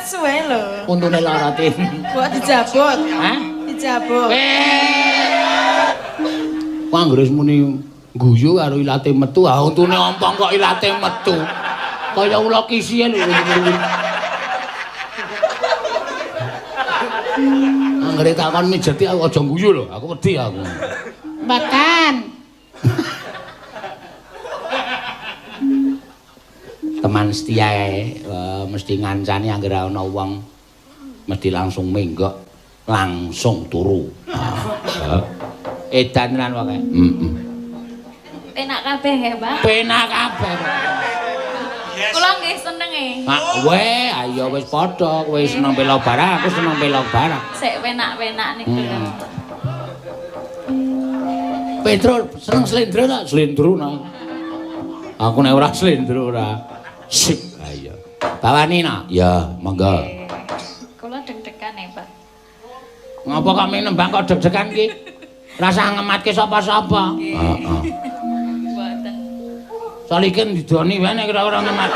Nesu ae lho. Untune lara tin. Kok dijabut? Hah? Dijabut. Kok anggere muni guyu karo ilate metu, ah untune ompong kok ilate metu. Kaya ula kisihe lho. Anggere takon mijeti aku aja guyu lho, aku wedi aku. Mboten. Teman setia mesti ngancani anggere ana wong mesti langsung menggok, langsung turu. Edan tenan pokoke. Heeh. Penak kabeh nggih, Pak? Penak kabeh. Kula nggih seneng e. Mak we, ayo wis padha, kowe seneng pelog barang, aku seneng pelog barang. Sik penak-penak niku lho. Petro seneng slendro ta? Slendro nah. Aku nek ora slendro ora. Sip, ayo. Bawani nah. Ya, monggo. Kula deg-degan e, Pak. Ngapa kok nembang kok deg-degan ki? Rasah ngematke sapa-sapa. Heeh. Mboten. Salikin didoni wae nek ora ngemat.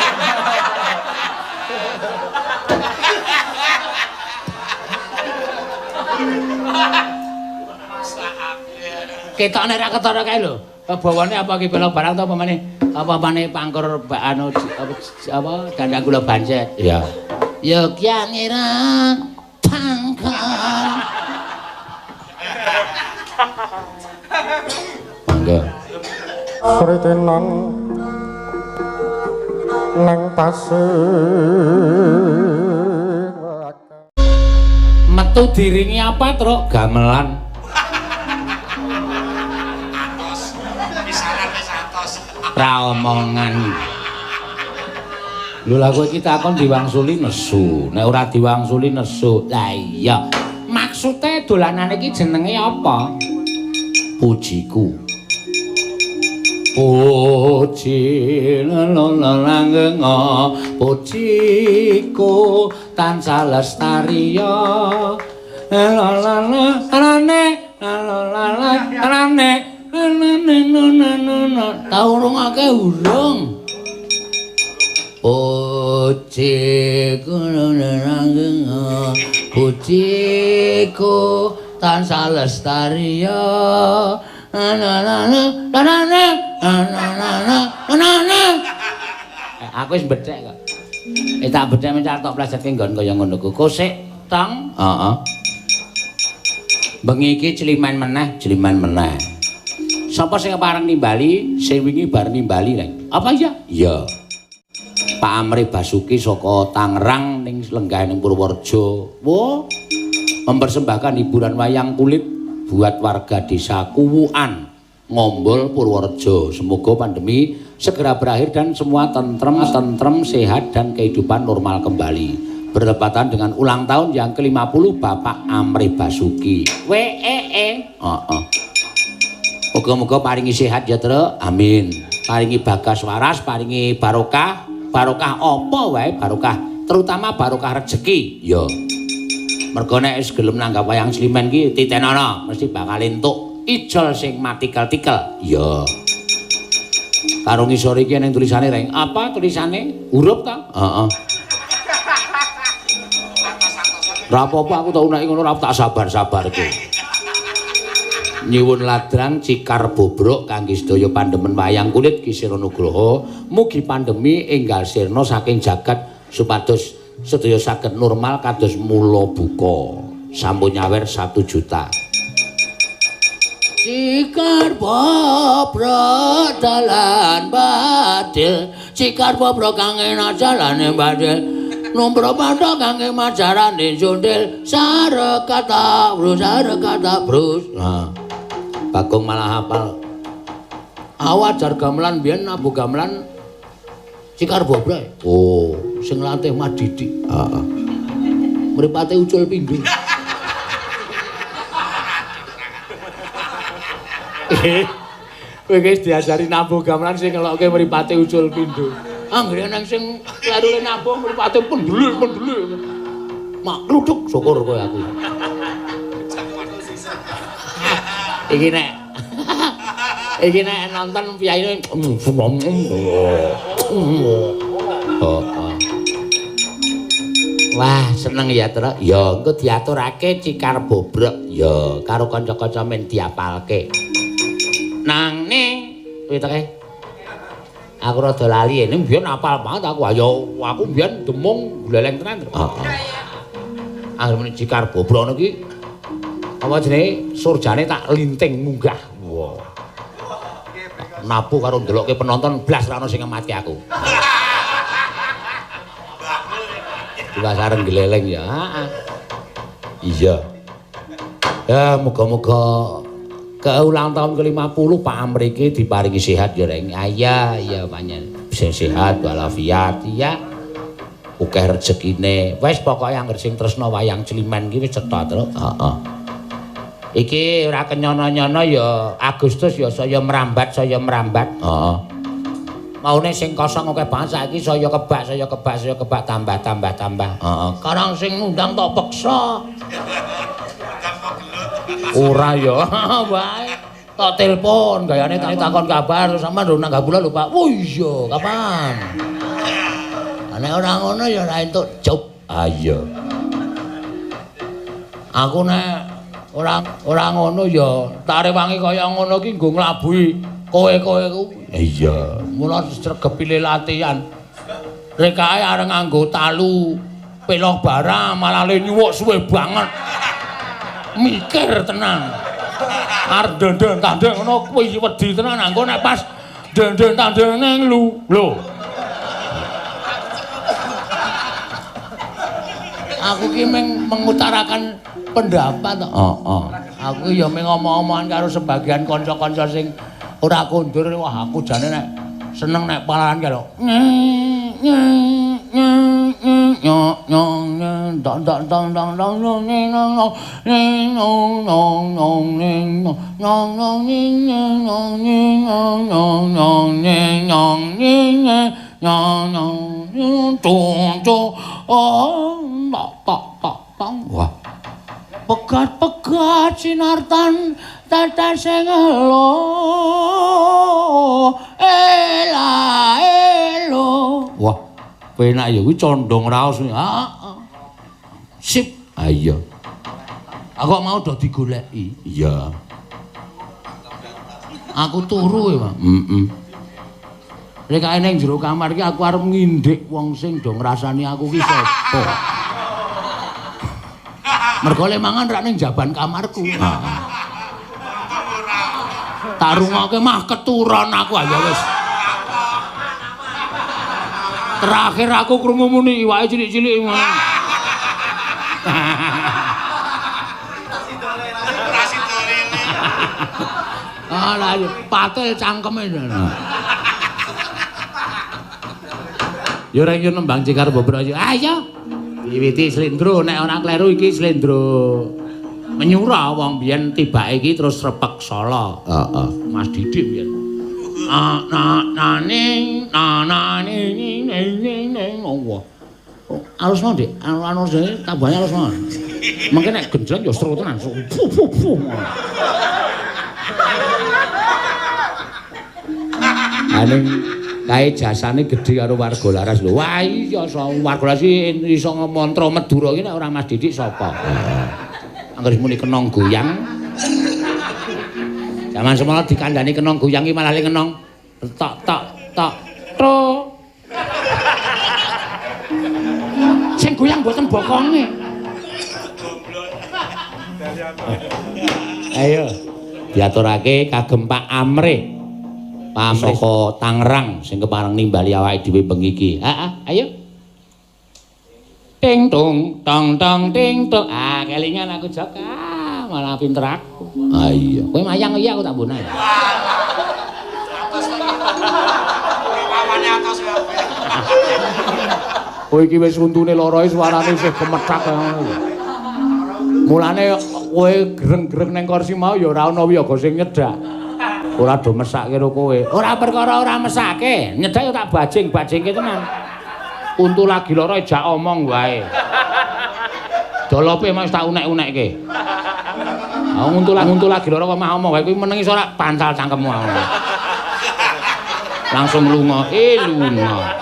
Ketokne ra ketara kae lho. Bawane apa ki pelog barang to apa meneh? Apa-apane pangkur anu apa dandang kula bancet. Iya. Yogya ngira pangkor. Mangga. Kritenan nang pasir. Metu diringi apa, Truk? Gamelan. Atos. Pisanan wis atos. Ra omongan. Lho lah kowe iki takon diwangsuli nesu. Nek ora diwangsuli nesu. Lah iya. Maksude dolanane iki jenenge apa? Pujiku. Puji lelolanggenga, pujiku tansah lestariya. Lelolane, lelolane, lelolane, tau rungake urung. Pujiku lelolanggenga, pujiku tansah lestariya. Aku wis bedhek kok. Tak bedhek mencar tok plesetke nggon kaya ngono ku. Kosik tong. Heeh. Bengi iki climen meneh, climen meneh. Sapa sing kepareng nimbali? Sing wingi bar nimbali, Reng. Apa iya? Iya. Pak Amri Basuki saka Tangerang ning lenggah ning Purworejo. Wo, mempersembahkan hiburan wayang kulit buat warga desa Kuwuan, Ngombol, Purworejo. Semoga pandemi segera berakhir dan semua tentrem, sehat dan kehidupan normal kembali. Bertepatan dengan ulang tahun yang ke-50 Bapak Amri Basuki. WEE. Heeh. Moga-moga paringi sehat ya, Truk. Amin. Paringi bagas waras, paringi barokah. Barokah apa wae? Barokah, terutama barokah rejeki. Ya. Mergo nek wis gelem nanggap wayang slimen ki titenono mesti bakal entuk ijol sing matikel-tikel. Iya. Karo ngisor iki ning tulisane, Reng. Apa tulisane? Huruf ta? Heeh. Ora apa-apa aku tau nek ngono ora tak sabar-sabarke. Nyuwun ladrang cikar bobrok kangge sedaya pandemen wayang kulit Ki Seno Nugroho, mugi pandemi enggal sirna saking jagat supados sedaya saged normal kados mula buka. Sampun nyawer 1 juta. Cikar bobrok dalan badil, cikar bobrok kang enak jalane badil, numbro padha kangge majarane sundel, sarekata brus sarekata brus. Nah, Bagong malah hafal. Awajar gamelan biyen nabuh gamelan cikar bobrok. Oh, sing latih Mas Didik. Heeh. Mripate ucul pindho. Kowe wis diajari nabuh gamelan sing ngelokke mripate ucul pindho. Anggere nang sing klerune nabuh mripate pendelik-pendelik. Mak kluthuk syukur kowe aku. Iki nek iki nek nonton piyayine. Heeh. Wah, seneng ya, Tru. Ya, engko diaturake cikar bobrok. Ya, karo kanca-kanca men diapalke. Nang ning piye to kae? Aku rada lali, ning biyen apal banget aku. Ayo, aku biyen demung gleleng tenan. Heeh. Anggere muni cikar bobrok ngono ki apa jenenge surjane tak linting munggah. Wah. Nabu karo ndelokke penonton blas ra ono sing ngematke aku. Diwasaren gleleng ya. Heeh. Iya. Ya muga-muga ke ulang tahun ke-50 Pak Amri iki diparingi sehat ya Reng. Iya, iya pancen. Sing sehat walafiat ya. Akeh rezekine. Wis pokoke anggere sing tresna wayang Climen iki wis cetha, Truk. Heeh. Iki ora kenyono-nyono ya Agustus ya saya merambat, saya merambat. Heeh. Maune sing kosong akeh banget saiki saya kebak, saya kebak, saya kebak tambah tambah tambah. Heeh. Karang sing ngundang tok peksa. Ora ya, wae. Tok telepon, gayane tak takon kabar sampean lho nanggap kula lho Pak. Oh iya, kapan? Nek ora ngono ya ora entuk job. Ah iya. Aku nek ora ngono ya tak rewangi kaya ngono ki nggo nglabuhi kowe-kowe kuwi. Iya, mula sregepile latihan. Rekae areng nganggo talu peloh barang malah le nyuwuk suwe banget. Mikir tenan. Arep ndenden tandeng ngono kuwi wedi tenan anggo nek pas ndenden tandeng ning lu. Lho. Aku ki meng mengutarakan pendapat kok. Heeh. Aku ya meng omong-omongan karo sebagian kanca-kanca sing ora kondur. Wah, aku jane nek seneng nek palaran karo Wah. Pegat-pegat sinartan tetes sing elo ela elo. Wah, penak ya kuwi condong raos. Heeh. Sip. Ah iya. Aku kok mau do digoleki. Iya. Aku turu ya, Pak. Heeh. Nek kae ning jero kamar iki aku arep ngindik wong sing do ngrasani aku ki sapa. Mergo le mangan rak ning jaban kamarku. Heeh. Tak rungokke mah keturon aku aja wis. Terakhir aku krungu muni iwake cilik-cilik ngono. Alah patil cangkeme. Ya ora yo nembang cikar bobrok yo. Ayo. Wiwiti slendro nek ora kleru iki slendro menyura wong biyen tibake iki terus repek Solo. Heeh. Mas Didik biyen. Na na na ning na na ning ning ning ning Allah. Alusno Dik, anu jenenge tambahane alusno. Mengke nek genjleng ya seru tenan. Fu fu fu. Aning kae jasane gedhe karo warga Laras lho. Wah iya warga Laras iki iso ngemantra Madura iki nek ora Mas Didik sapa? Anggere muni kenong goyang. Jaman semono dikandani kenong goyang iki malah le kenong tok tok tok tro. Sing goyang mboten bokonge. Ayo diaturake kagem Pak Amrih. Pak saka Tangerang sing kepareng nimbali awake dhewe bengi iki. Heeh, ayo. Ting tung tong tong ting tung. Ah, kelingan aku jok. Ah, malah pinter aku. Ah iya. Kowe mayang iya aku tak mbonah. Atos lagi. Pawane atos kabeh. Kowe iki wis untune lara suarane isih kemethak ngono. Mulane kowe greng-greng ning kursi mau ya ora ana wiyaga sing nyedak. Ora do mesake karo kowe. Ora perkara ora mesake, nyedak ya tak bajing-bajingke tenan. Untu lagi lara jak omong wae. Dolope mau tak unek-unekke. Ah untu lagi lara kok mah omong wae kuwi meneng iso ora pancal cangkemmu. Langsung lunga, lunga.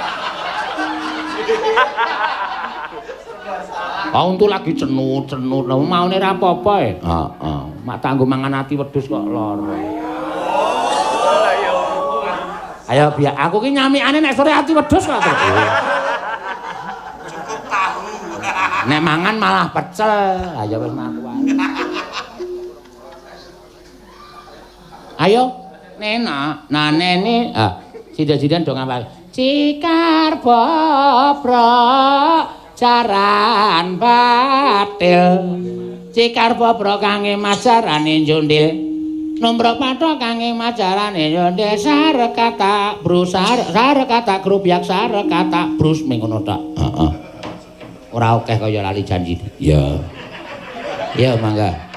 Ah untu lagi cenut-cenut. Lah maune ra apa-apa e. Heeh. Mak tanggo mangan ati wedhus kok lara. Ayo biar aku ki nyamikane nek sore ati wedhus kok. Cukup tahu. Nek mangan malah pecel. Ayo wis maku wae. Ayo Nena, nah nene, ah sidan-sidan dong apa? Cikar bobrok jaran batil. Cikar bobrok kange majarane njundil. Nomro pathok kange majarane njundil sarekata brus sarekata grubyak sarekata brus ming ngono tok. Heeh. Ora akeh kaya lali janji. Iya. Iya mangga.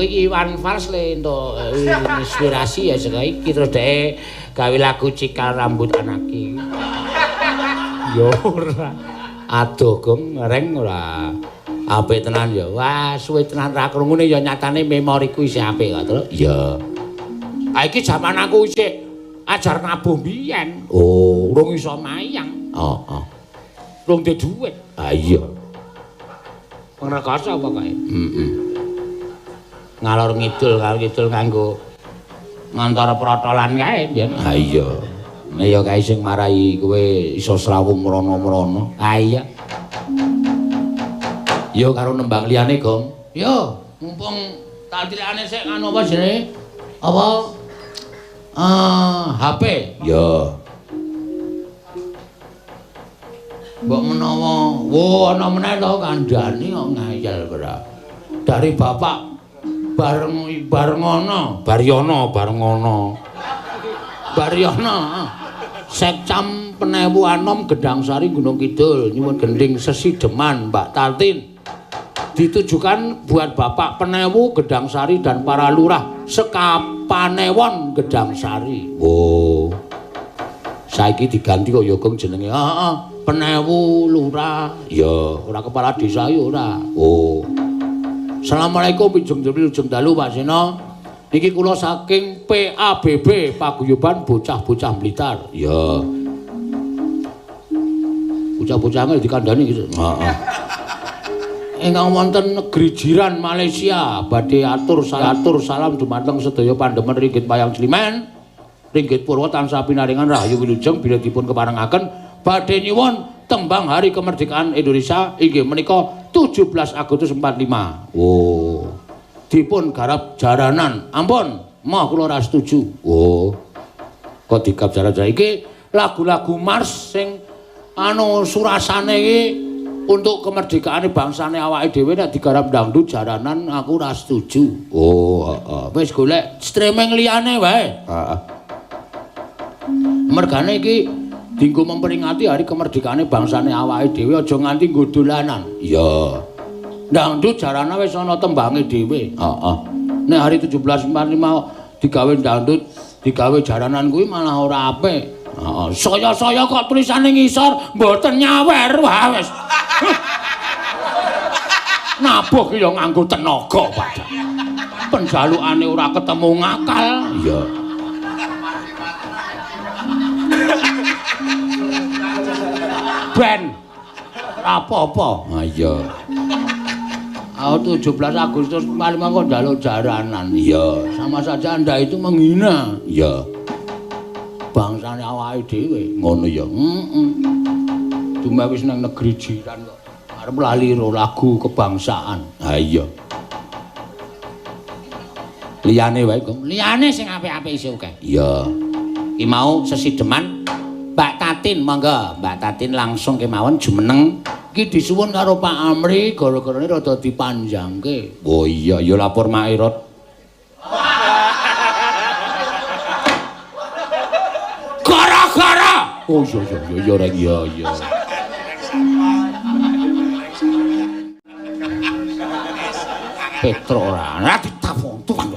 Iwan Fals le entuk inspirasi ya saka iki terus dhek gawe lagu Cikal Rambut Anake. Ya ora. Aduh gong reng ora. Apik tenan ya. Wah, suwe tenan ra krungune ya nyatane memoriku isih apik kok, Truk. Iya. Ah iki jaman aku isih ajar nabuh mbiyen. Oh, urung iso mayang. Heeh. Urung duwe dhuwit. Ah iya. Ngrekoso pokoke. Heeh. Ngalor ngidul nganggo ngantara protolan kae, Yen. Ha iya. Ya kae sing marai kowe iso srawung mrono-mrono. Ha iya. Yo karo nembang liyane, Gong. Yo, mumpung tak cilikane sik anu apa jenenge? Apa? HP. Yo. Mbok menawa, wo ana meneh to kandhane kok ngayal ora. Dari Bapak Barengono, Baryono, Barengono. Baryono. Sekcam Penewu Anom Gedang Sari Gunung Kidul nyuwun gending sesideman Mbak Tatin. Ditujukan buat Bapak Penewu Gedang Sari dan para lurah sekapanewon Gedang Sari. Oh. Saiki diganti kok ya Gong jenenge. Heeh, Penewu lurah. Ya, ora kepala desa ya ora. Oh. Assalamualaikum Wijung Wilujeng dalu Pak Seno. Niki kula saking PABB Paguyuban Bocah-bocah Blitar. Ya. Bocah-bocah ngel dikandani gitu. Heeh. Ingkang wonten negeri jiran Malaysia badhe atur salam dumateng sedaya pandemen ringgit wayang Climen. Ringgit Purwa tansah pinaringan rahayu wilujeng bilih dipun keparengaken badhe nyuwun tembang Hari Kemerdekaan Indonesia inggih menika 17 Agustus 45. Oh. Dipun garap jaranan. Ampun, moh kula ora setuju. Oh. Kok digap jaran-jaran iki lagu-lagu mars sing anu surasane iki untuk kemerdekaane bangsane awake dhewe nek digarap dangdut jaranan aku ora setuju. Oh, heeh. Wis golek streaming liyane wae. Heeh. Mergane iki dinggo memperingati hari kemerdekaane bangsane awake dhewe aja nganti nggo dolanan. Iya. Dangdut jarana wis ana tembange dhewe. Heeh. Nek hari 1745 digawe dangdut, digawe jaranan kuwi malah ora apik. Heeh. Saya-saya kok tulisane ngisor mboten nyawer. Wah wis. Nabuh ki ya nganggo tenaga padha. Penjalukane ora ketemu ngakal. Iya. Ben apa-apa. Ha iya. Aku 17 Agustus 45 kok njaluk jaranan. Iya, sama saja Anda itu menghina. Iya. Bangsane awake dhewe. Ngono ya. Heeh. Dumeh wis nang negeri jiran kok arep lali ro lagu kebangsaan. Ha iya. Liyane wae, Gong. Liyane sing apik-apik isih akeh. Iya. Ki mau sesideman Mbak Tatin, monggo Mbak Tatin langsung kemawon jumeneng. Iki disuwun karo Pak Amri gara-garane rada dipanjangke. Oh iya, ya lapor Mak Irot. Gara-gara. Oh iya iya iya reng iya iya. Petro ora ora ditapung tuang.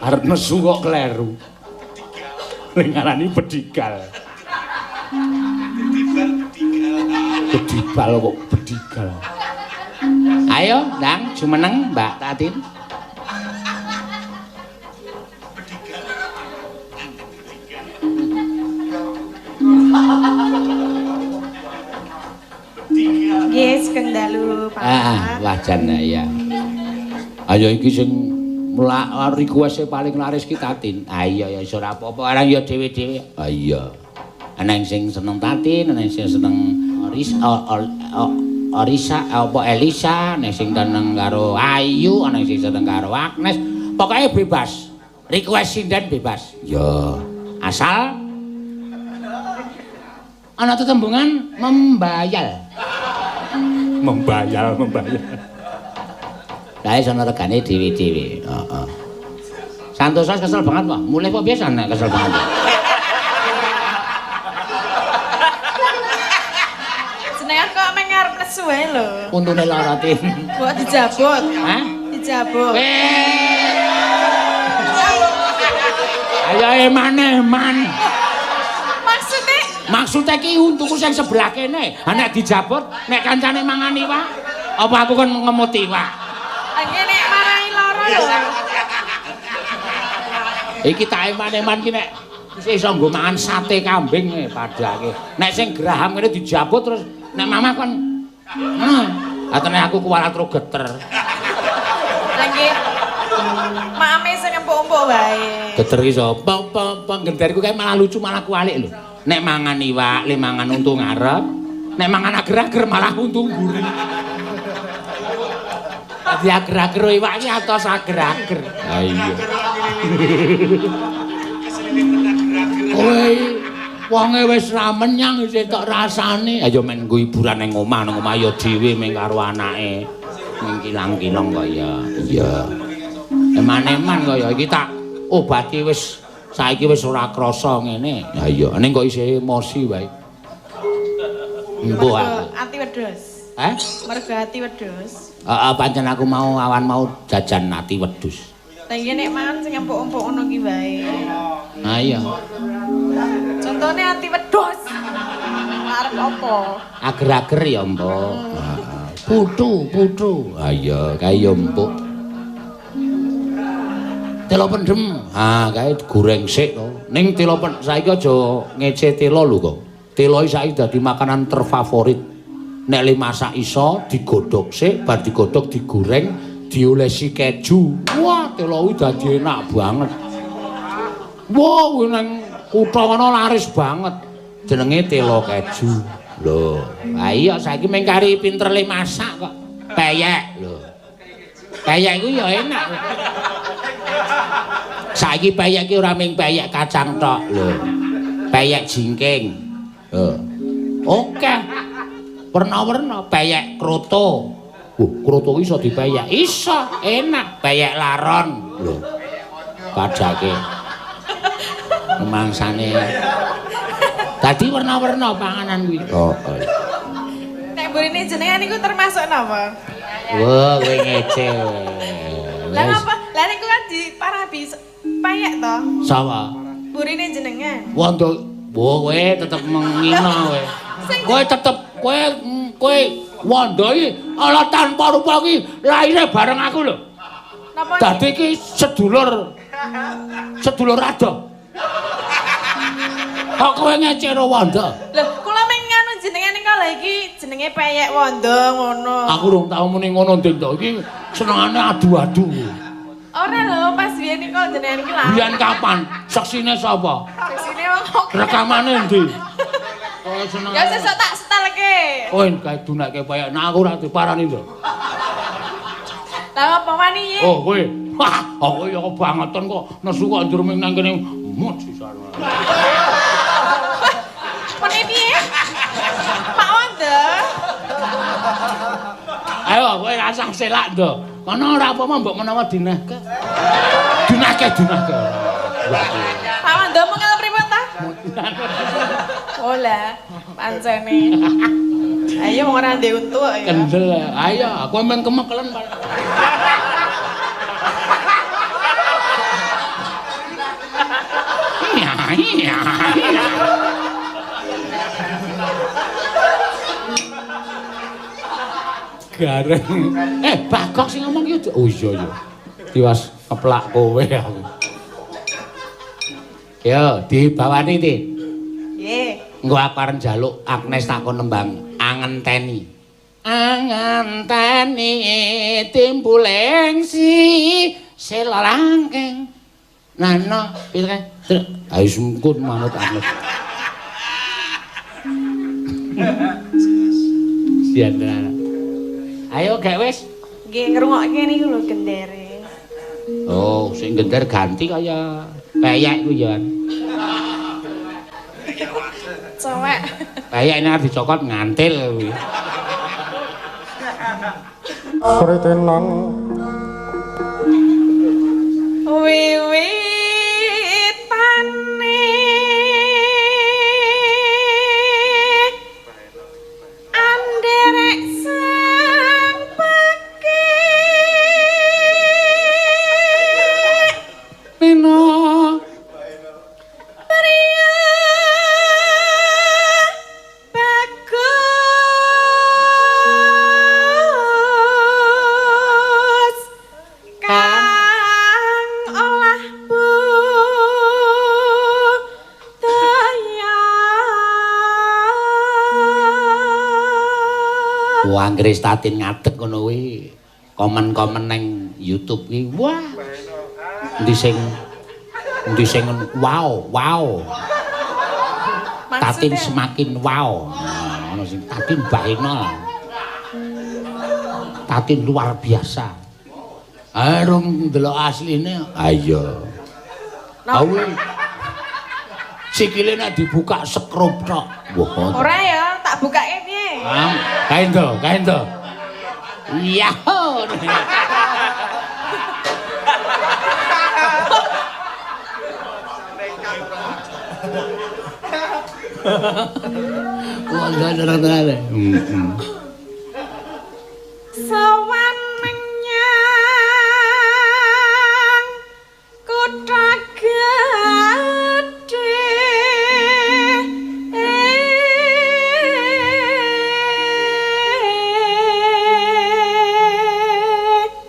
Arep nesu kok kleru. Ngarani bedigal. Bedibal kok bedigal. Ayo, Ndang, jumeneng Mbak Tatin. Nggih, sugeng dalu, Pak. Ah, wah jan ya. Ayo iki sing request paling laris ki Tatin. Ah iya ya iso ora apa-apa, arang ya dhewe-dhewe. Ah iya. Ana sing seneng Tatin, ana sing seneng Orisa apa Elisa, ana sing seneng karo Ayu, ana sing seneng karo Agnes. Pokoke bebas. Request sinden bebas. Ya. Asal ana tetembungan membayal. Membayal, membayal. Kae sono regane dhewe-dhewe. Heeh. Santosa kesel banget, Pak. Mulih kok biasa nek kesel banget. Jenengan kok meng ngarep nesu wae lho. Untune lara Tin. Kok dijabut? Hah? Dijabut. Ayo eman-eman. Maksudnya? Maksudnya ki untuku sing sebelah kene. Ha nek dijabut, nek kancane mangan iwak, apa aku kon ngemut iwak? Ngene marai lara lho. Iki tak eman-eman ki nek Isih iso nggo mangan sate kambing padake. Nek sing geraham ngene dijabut terus nek mamah kon ngono. Atene aku kuwalat ro geter. Lah nggih. Maame sing empuk-empuk wae. Geter ki sapa? Pong genderku kae malah lucu malah kualik lho. Nek mangan iwak, le mangan untu ngarep. Nek mangan ager-ager malah untu mburi. Dadi ager-ager iwak iki atos ager-ager. Ha iya. Kowe wonge wis ra menyang isih tok rasane. Ayo men nggo hiburan ning omah, nang omah ya dhewe ming karo anake. Ning kilang-kilong kok ya. Iya. Eman-eman kok ya iki tak obati wis saiki wis ora krasa ngene. Ha iya, ning kok isih emosi wae. Embuh aku. Ati wedhus. Heh? Mergo ati wedhus. Heeh, pancen aku mau awan mau jajan ati wedhus. Lah iya nek mangan sing empuk-empuk ngono ki wae. Ha iya. Contone ati wedhus. Arep apa? Ager-ager ya, Mbok. Putu, putu. Ha iya, kae ya empuk. Telo pendem. Ha, kae goreng sik to. Ning telo saiki aja ngece telo lho kok. Telo iki saiki dadi makanan terfavorit. Nek le masak iso digodhog sik, bar digodhog digoreng, diolesi keju. Wah, telo kuwi dadi enak banget. Wah, kuwi nang kutha kono laris banget. Jenenge telo keju. Lho, ha iya saiki mung kari pinter le masak kok. Peyek lho. Peyek iku ya enak. Saiki peyek iki ora mung peyek kacang tok lho. Peyek jingking. Lho. Oke. Werna-werna peyek kroto. Wah, kroto iso dipeyek. Iso, enak. Peyek laron lho. Padake. Mangsane. Dadi werna-werna panganan kuwi. Oh, oh. Nek mburine jenengan niku termasuk napa? Wah, kowe ngece. Lah napa? Lah niku kan diparabi peyek to. Sapa? Burine jenengan. Wondo, wah kowe tetep mengina kowe. Kowe tetep kowe kowe wondo iki ala tanpa rupa iki lahire bareng aku lho. Napa? Dadi iki sedulur. Sedulur adoh. Kok kowe ngecero wondo? Lho, kula meng nganu jenengan niku lha iki jenenge peyek wondo ngono. Aku rung tau muni ngono Nding to. Iki senengane adu-adu. Ora lho, pas biyen niku jenengan iki lha. Biyen kapan? Saksine sapa? Saksine wong kok. Rekamane endi? Oh, seneng. Ya sesuk tak setelke. Kowe kae dunake peyek. Nah aku ora diparani lho. Lah apa wani iki? Oh, kowe. Wah, aku ya kebangetan kok nesu kok njur ming nang kene mut sisan. Meni piye? Pak Wondo. Ayo kowe rasah selak ndo. Kono ora apa-apa mbok menawa dinehke. Dinehke, dinehke. Pak Wondo mengel pripun ta? Oh lah, pancene. Ayo wong ora ndek untu kok ya. Kendel. Ayo, aku emang kemekelen, Pak. Iya, iya. Gareng. Bagok sing ngomong iki. Oh iya iya. Tiwas keplak kowe aku. Yo, dibawani ti. Nggih. Engko aku arep njaluk Agnes takon nembang angenteni. Angenteni timbuling si selalangking. Nano, piye kae? Ayo sungkut manut Agnes. Sian tenan. Ayo gek wis. Nggih ngrungokke niku lho gendere. Oh, sing gender ganti kaya peyek ku ya. Cowek. Peyek nek dicokot ngantil kuwi. Kritenan wiwitane anderek sang pekik Nino pria bagus kang olah Anggere Tatin ngadeg ngono kuwi komen-komen nang YouTube kuwi wah. Endi sing wow, wow. Tatin semakin wow. Nah, ono sing Tatin bahena. Tatin luar biasa. Arung ndelok asline. Ha iya. Awi. Sikile nek dibuka sekrup tok. Wah. Ora ya, tak bukake piye? Ah, kae ndo, kae ndo. Iya. Wah, tenan. Heeh. Sowan menyang kutha gedhe.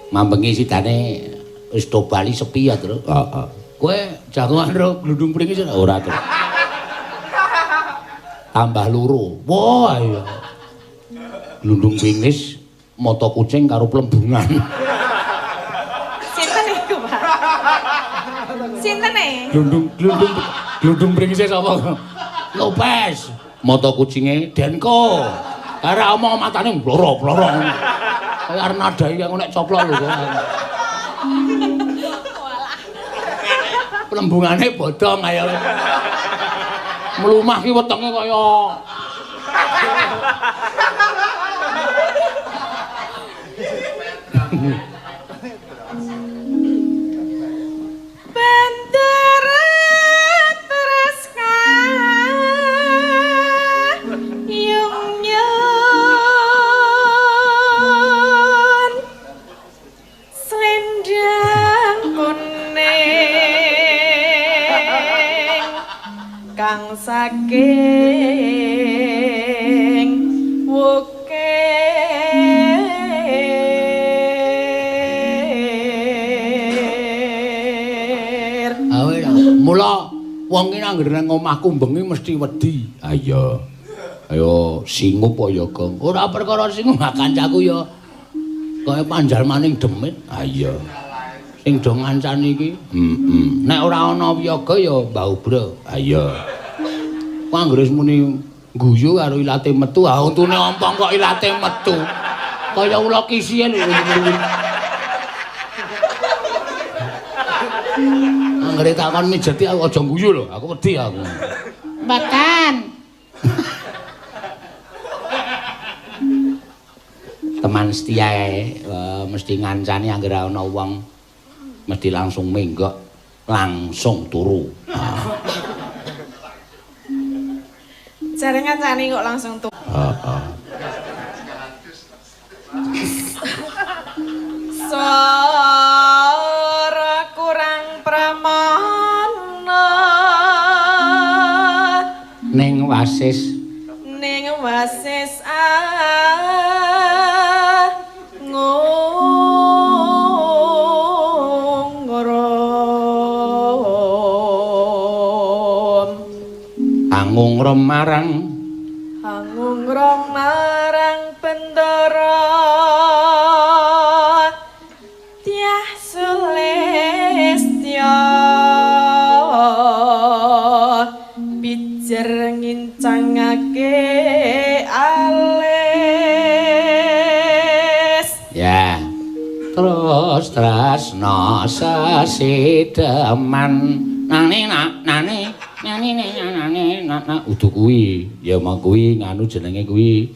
Mambengi sidane wis do bali sepi ya, Tru. Heeh. Kowe jagongan ro glundung pringis ora, Tru? Tambah loro. Wah, iya. Glundung pringis, mata kucing karo plembungan. Sinten iku, Pak? Sinten e? Glundung pringise sapa? Lopez. Mata kucinge Denko. Karo omong matane bloro-bloro. Kaya arep nadai aku nek coplok lho. Plembungane bodong ayo. Mlumah ki wetenge kaya Bendera terus yung nyun selendang kuning kang saking wukir. Mula wong ki anggere nang omahku bengi mesti wedi. Ha iya. Ayo singup apa ya, Gong? Ora perkara singup, kancaku ya kaya panjalmaning demit. Ha iya. Sing do ngancani iki, heeh. Nek ora ana wiyaga ya Mbah Ubro. Ha iya. Ku anggere wis muni guyu karo ilate metu, ha untune ompong kok ilate metu. Kaya ula kisihe lho. Anggere takon mijeti aku aja guyu lho, aku wedi aku. Mboten. Teman setia mesti ngancani anggere ana wong mesti langsung menggok, langsung turu. Jare ngancani kok langsung turu. Heeh. Sora kurang pramana ning wasis angungrum marang Bendara Dyah Sulistya pijer ngincangake alis. Ya. Terus tresna sesideman nane nane nane nane nane udu kuwi ya mau kuwi nganu jenenge kuwi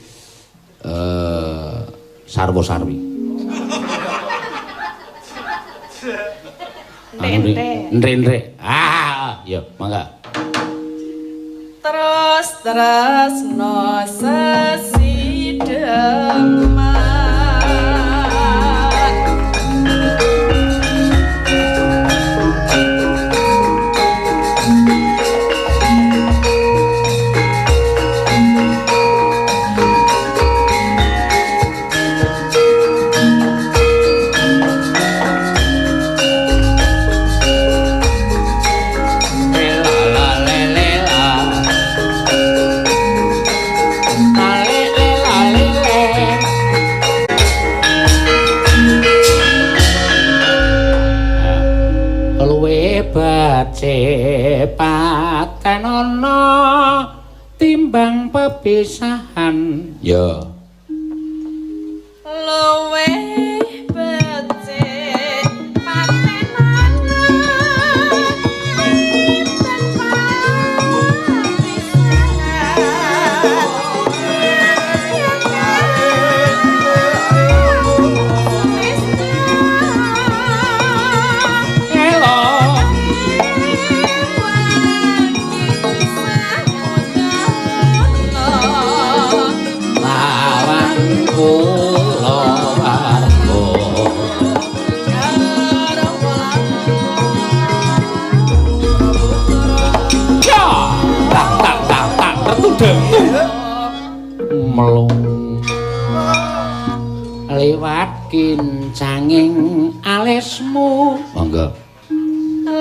sarwa sarwi. Ndre-ndre. Ah, ya mangga. Terus tresna sesideman la le la le. Becik patenana timbang pepisahan. Ya. Luwih becik patenana timbang pepisahan. Melung liwat kincanging alismu. Monggo.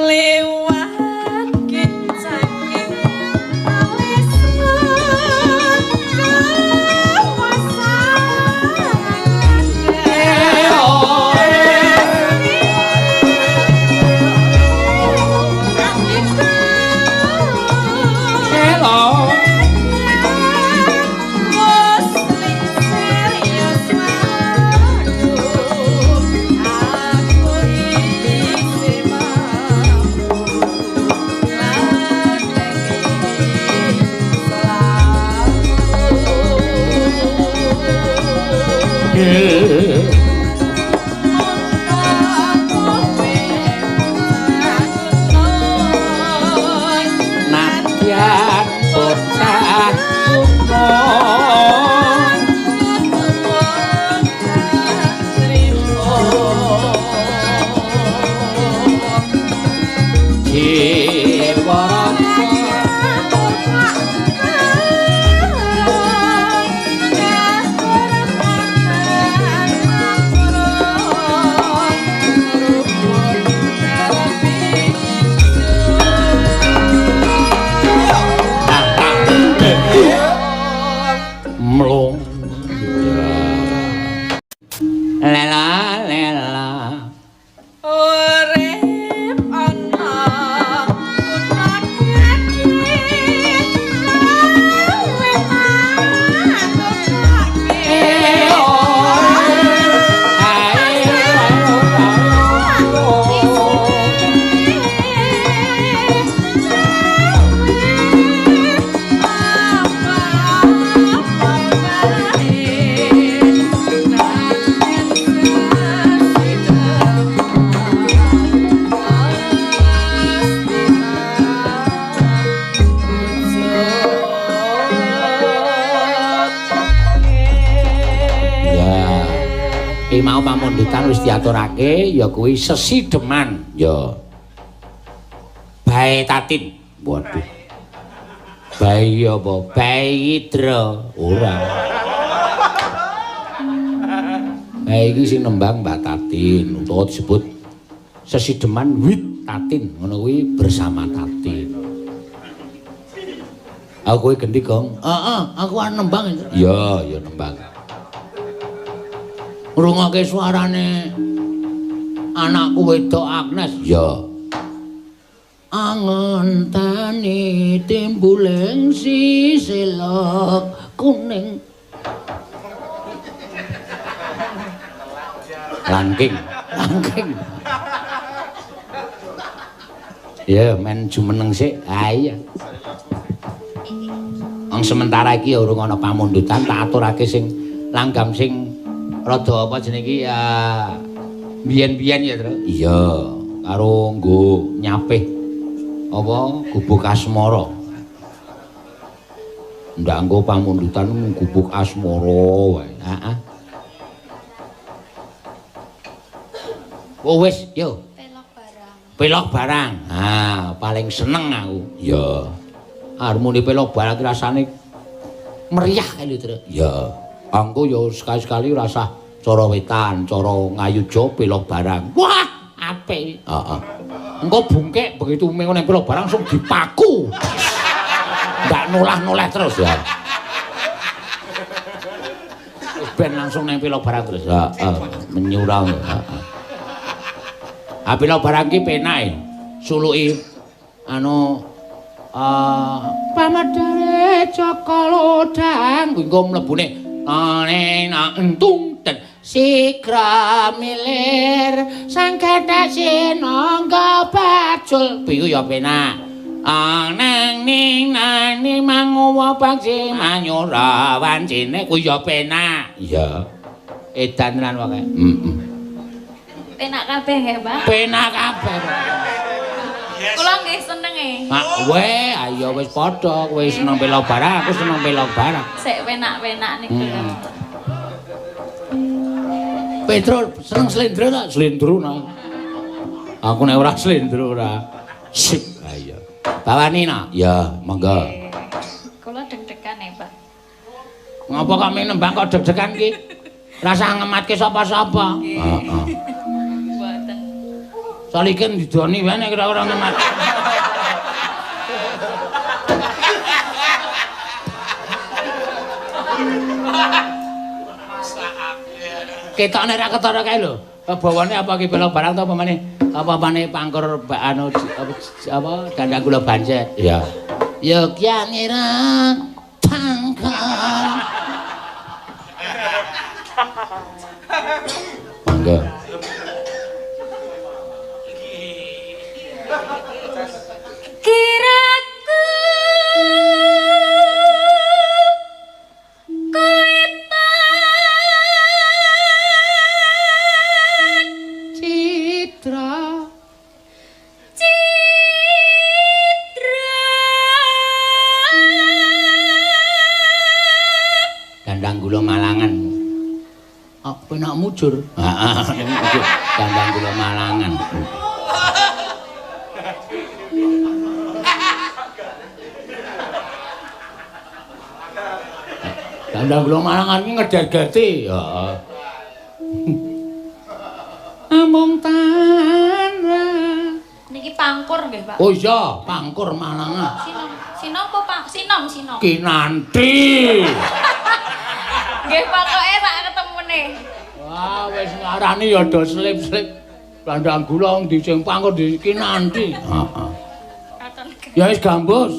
Liwat kincanging alismu Diaturake ya kuwi sesideman ya bae tatin. Waduh, bae apa? Bae Idra ora. Bae iki sing nembang Mbak Tatin utawa disebut sesideman wit tatin, ngono kuwi bersama tatin. Aku kuwi gendi, Gong. Heeh, aku arep nembang. Ya, ya nembang. Ngrungokke suarane anakku wedok Agnes. Ya. Angenteni timbuling sisilok kuning. Langking, langking. Ya, men jumeneng sik. Ha iya. Wong sementara iki ya urung ana pamundutan, tak aturake sing langgam sing rada apa jenenge iki ya biyen-biyen ya, Tru. Iya, karo nggo nyapih apa gubuk asmara. Ndak nggo pamundutan mung gubuk asmara wae. Heeh. Oh wis, yo. Pelok barang. Pelok barang. Ha, paling seneng aku. Iya. Harmoni pelok barang ki rasane meriah kae lho, Tru. Iya. Angko ya sekali-sekali rasah cara wetan, cara ngayuja pelok barang. Wah, apik. Heeh. Engko bungkek begitu mengo ning pelok barang langsung dipaku. Ndak nolah-noleh terus ya. Ben langsung ning pelok barang terus. Heeh, menyurang. Heeh. Ah pelok barang ki penake. Suluki Anu pamedare Jaka Lodang kuwi engko mlebune nena entung den sigra milir sang gathak sinangga bajul piyu ya penak anang ning nani manguwa bangsi manyura wancine kuwi ya penak. Iya. Edan tenan pokoke. Heeh. Penak kabeh nggih, Pak. Penak kabeh. Kula nggih seneng e. Mak we, ayo wis padha, kowe seneng pelog barang, aku seneng pelog barang. Sik penak-penak niku lho. Petro seneng slendro ta? Slendro nah. Aku nek ora slendro ora. Sip, ayo. Bawani nah. Ya, monggo. Kula deg-degan e, Pak. Ngapa kok nembang kok deg-degan ki? Rasah ngematke sapa-sapa. Heeh. Mboten. Salikin didoni wae nek ora ngemat. Ketokne ra ketara kae lho. Bawane apa ki pelog barang to apa maneh? Apa-apane pangkur anu apa dandang gula bancet. Iya. Yogya ngira tangkal. Monggo. Kiraku kowe tan citra citra dandang gula Malangan. Apa nak mujur? Heeh, dandang gula Malangan. Dandang gula Malangan iki ngeder-gerti. Heeh. Amung tanah. Niki pangkur nggih, Pak. Oh iya, pangkur Malangan. Sinom, sinom apa pang? Sinom, sinom. Kinanti. Nggih, pokoke sak ketemune. Wah, wis ngarani ya do slip-slip. Dandang gula ndi sing pangkur di Kinanti. Heeh. Ya wis gambus.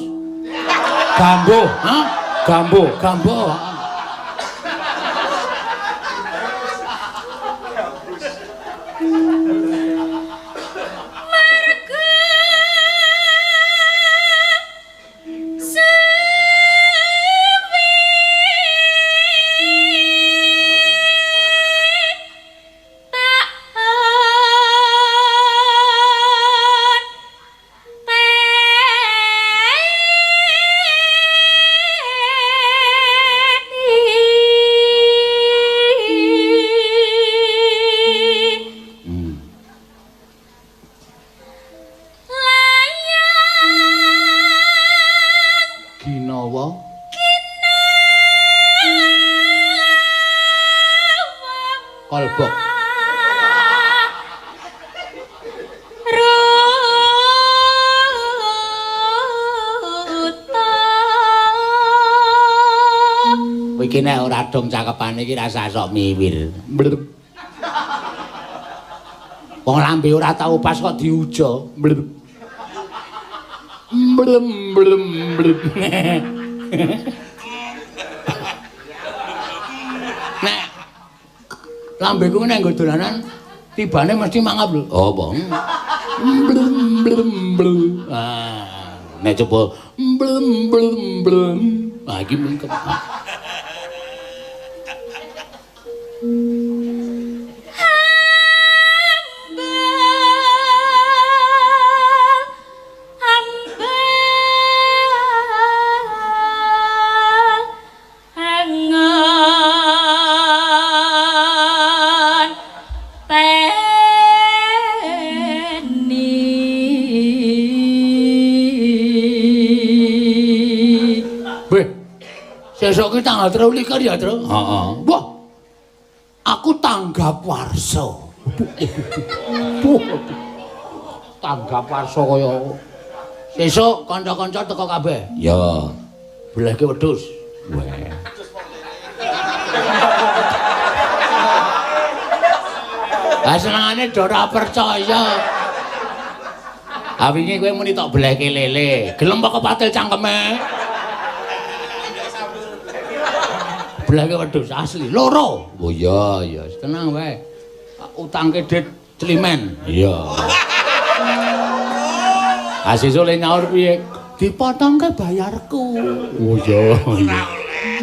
Gambuh, ha? Gambuh, gambuh. Marga suwi tak Hmm. Layang Ginawa Kolbok. Ruta. Kowe iki nek ora dong cakepane iki rasah sok miwir. Blep. Wong lambe ora tau pas kok diujo. Blep. Blem blem blem. Nek lambeku nek nggo dolanan tibane mesti mangap lho. Oh, apa? Blem blem blem. Ah, Nek coba blem blem blem. Ah iki mengkep. Ambal ambal angon teni. Weh. Sesuk ki tanggal 23 ya, Tru? Heeh. Wah. Aku tanggap warsa. Tanggap warsa kaya sesuk kanca-kanca teko kabeh. Ya. Belehke wedhus. Weh. Ah senengane do ora percaya. Ah wingi kowe muni tok belehke lele. Gelem apa kepatil cangkeme? Belehke wedhus asli loro. Oh iya iya, tenang wae. Utangke dit climen. Iya. Ah sesuk le nyaur piye? Dipotongke bayarku. Oh iya.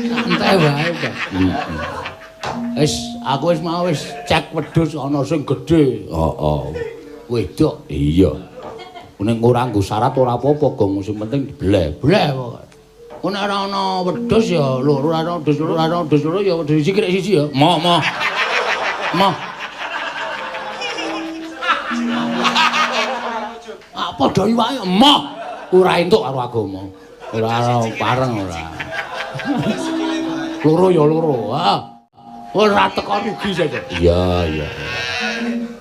Santai wae, Pak. Wis, aku wis mau wis cek wedhus ana sing gedhe. Heeh. Wedok. Iya. Nek ora nggo syarat ora apa-apa, Gong, sing penting dibeleh. Bleh pokoke. Ku nek ora ana wedhus ya loro, ora ana wedhus loro, ora ana wedhus loro ya wedhus siji kirek siji ya. Moh, moh. Moh. Ah padha iwake moh. Ora entuk karo agama. Ora pareng ora. Loro ya loro. Ha. Ora teko rugi saja. Iya, iya.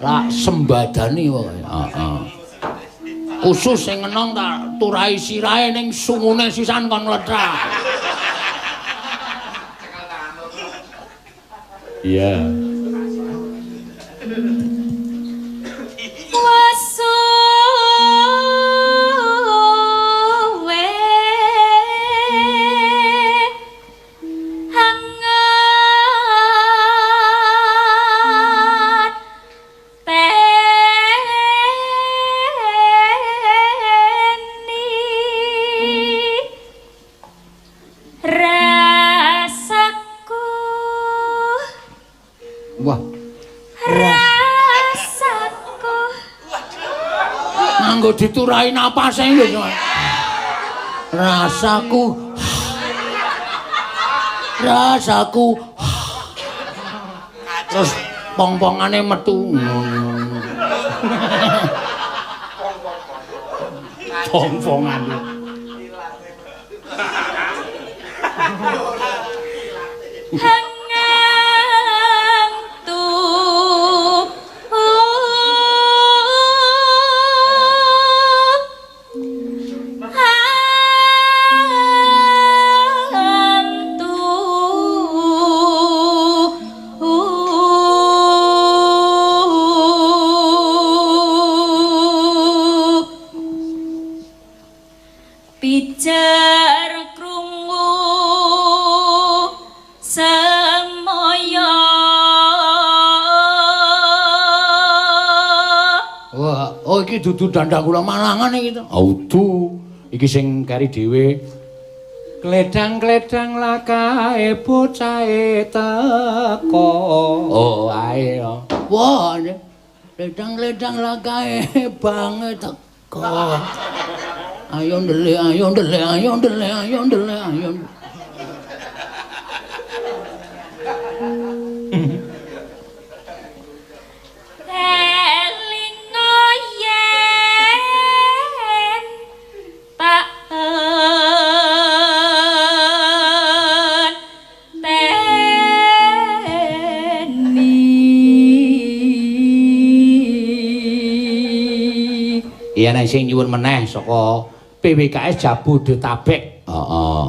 Lah sembadani pokoke. Heeh. Khusus sing ngenong tak turahi sirahe ning sungune sisan kon mlethak. Iya. Wasuwe hangat teni rasaku. Wah, rasaku nganggo diturahi napase lho. Rasaku. Rasaku. Terus pong-pongane metu. Pong-pongane. Hangang tuh hantu pijar krungu semoyo. Wah, oh iki dudu dandang kula Malangan iki to. Oh, udu. Iki sing kari dhewe. Kledang-kledang lakae bocahe teko. Oh, ae. Wah, kledang-kledang lakae bange teko. Ayo ndelik, ayo ndelik, ayo ndelik, ayo ndelik, ayo. Elingo yen tak enteni. Iya nek sing nyuwun meneh saka PWKS Jabodetabek. Heeh.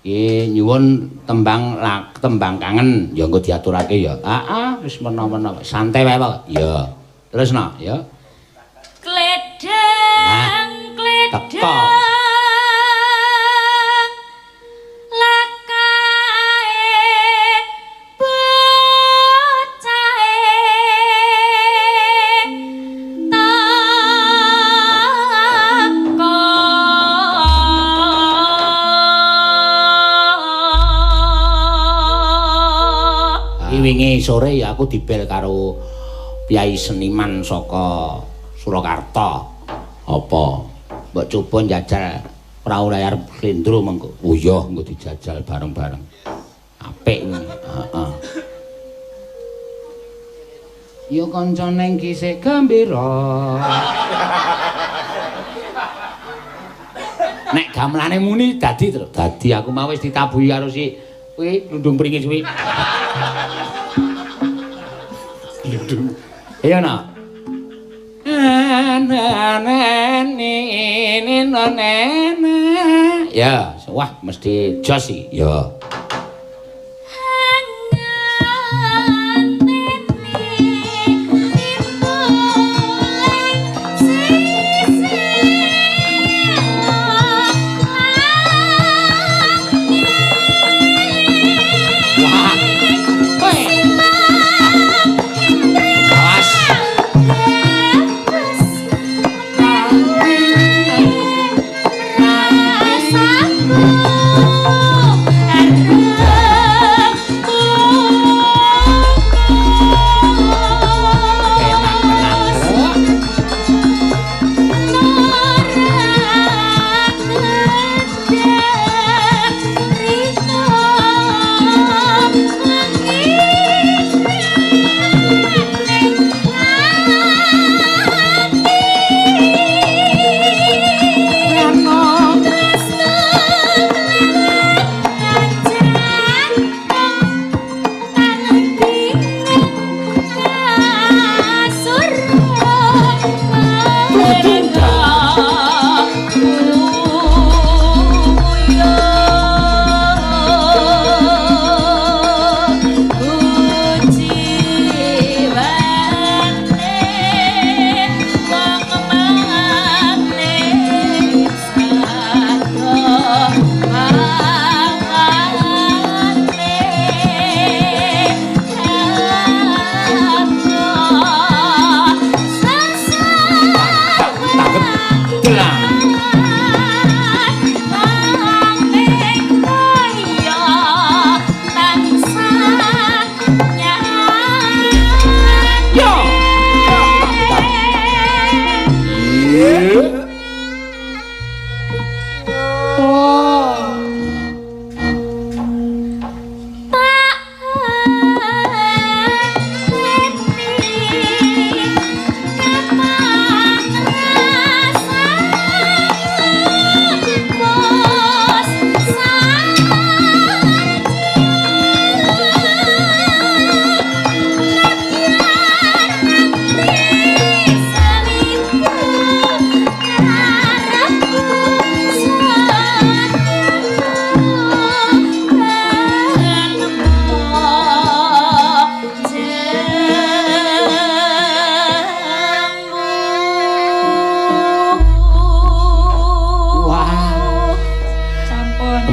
Iki nyuwun tembang tembang kangen ya engko diaturake ya. Heeh, wis mena-mena santai wae Pak. Ya. Terus no, ya. Kledang teko. kledang lakae bocahe teko. Iki wingi sore ya aku dibel karo piyai seniman saka Surakarta. Apa? Mbok coba njajal prau layar slendro mengko. Oh iya, engko dijajal bareng-bareng. Apik kuwi. Heeh. Ya kancane iki sik gembira. Nek gamelane muni dadi to. Dadi aku mau wis ditabuhi karo si kuwi glundung pringis kuwi. Glundung. Iya nak. Ya, wah mesti jos iki. Ya. Hangat teni timuling sisih.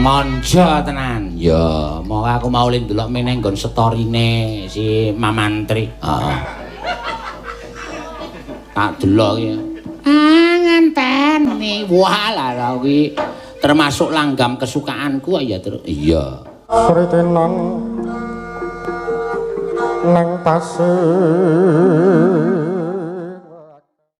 Manja tenan. Ya, mau aku mau le ndelok meneh nggon storine si Mamantri. Heeh. Tak delok ya. Ah, ngenteni. Wah, lah kuwi termasuk langgam kesukaanku ya, Tru. Iya. Kritenan nang pasir.